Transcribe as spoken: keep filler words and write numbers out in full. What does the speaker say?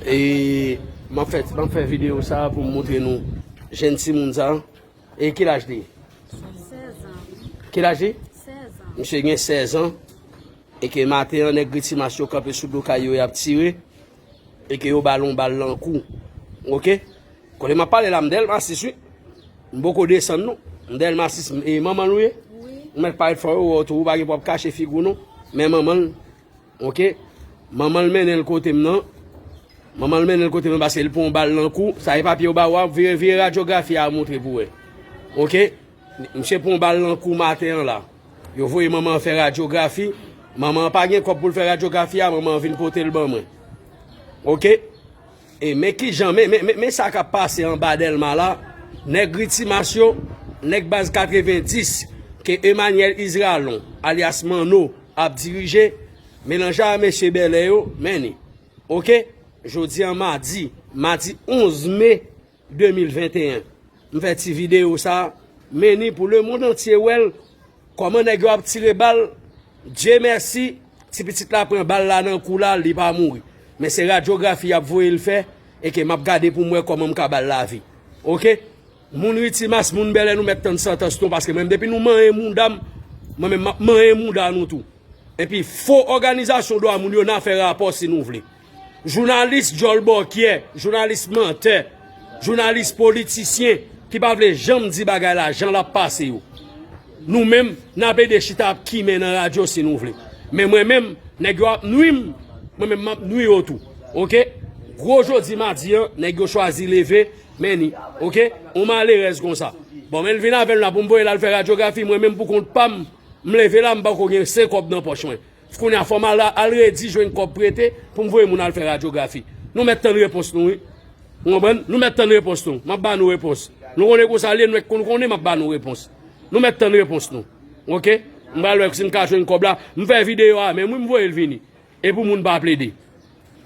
E m ap fè, m ap fè videyo sa pou m montre nou jèn timoun sa. E ki laj li? Ki laj li? Misye gen sèz an. E ke maten an, nèg Ritimas yo kanpe sou do kay yo, y ap tire. E ke yo ba l yon bal nan kou. Oke? Kote m ap pale la, m Dèlma sis, wi. M poko desann, non. M Dèlma sis, e manman l ou ye? Ou mèt parèt fò, yo wè w tou, ou pa gen pou w ap kache figi w, non. Men manman l, oke? Manman l mennen l kote m nan. Manman l mennen l kote m nan paske l pran yon bal nan kou. Sa e papye yo ba w a, vire, vire radyografi a montre pou wè. Oke? Misye pran yon bal nan kou maten an la. Yo voye manman an fè radyografi. Manman an pa gen kòb pou l fè radyografi a, manman an vin pote l ban mwen. Oke? E men kijan, men, men, men, men sa k ap pase anba Dèlma la. Nèg Ritimas yo, nèg baz katrevenndis, ke Emmanuel Isralon, alyas Manno, ap dirije, melanje a mesye Bèlè yo, men ni. Oke? Jodi a madi, madi onz me de mil venteyen. M fè ti videyo sa, men ni pou lemonn antye wè l, kòman nèg yo ap tire bal. Dye mèsi, ti pitit la pran bal la nan kou la, li pa mouri. Men se radyografi y ap voye l fè, e ke m ap gade pou m wè kòman m ka ba l lavi. Oke? Moun Ritimas, moun Bèlè, nou mèt tann santans nou, paske mwen menm depi nou manyen mouda m, mwen menm m ap manyen mouda nou tou. Epi fo òganizasyon dwa moun yo nan fè rapò si nou vle. Jounalis djòl bòkyè, jounalis mantè, jounalis politisyen ki pa vle janm di bagay la jan l ap pase yo. Nou menm, n ap ede chita ap kimen nan radyo si nou vle. Men mwen menm, nèg yo ap nwi m, mwen menm m ap nwi yo tou. Oke? Gwo jodi madi an, nèg yo chwazi leve, men ni. Oke? On malerèz konsa. Bon, men l vin avè l la pou m voye l al fè radyografi, mwen menm pou kont pa m, m leve la, m pako gen senk kòb nan pòch mwen. Kounye a, fò m al, al redi jwenn kòb prete pou m voye moun al fè radyografi. Nou mèt tann repons nou, wi. Ou konprann? Nou mèt tann repons nou. M ap ba nou repons. Nou konnen konsa l ye, nou, nou konnen m ap ba nou repons. Nou mèt tann repons nou. Oke? M pral wè si m ka jwenn kòb la. M fè videyo a, men wi, m voye l vini. E pou moun pa plede.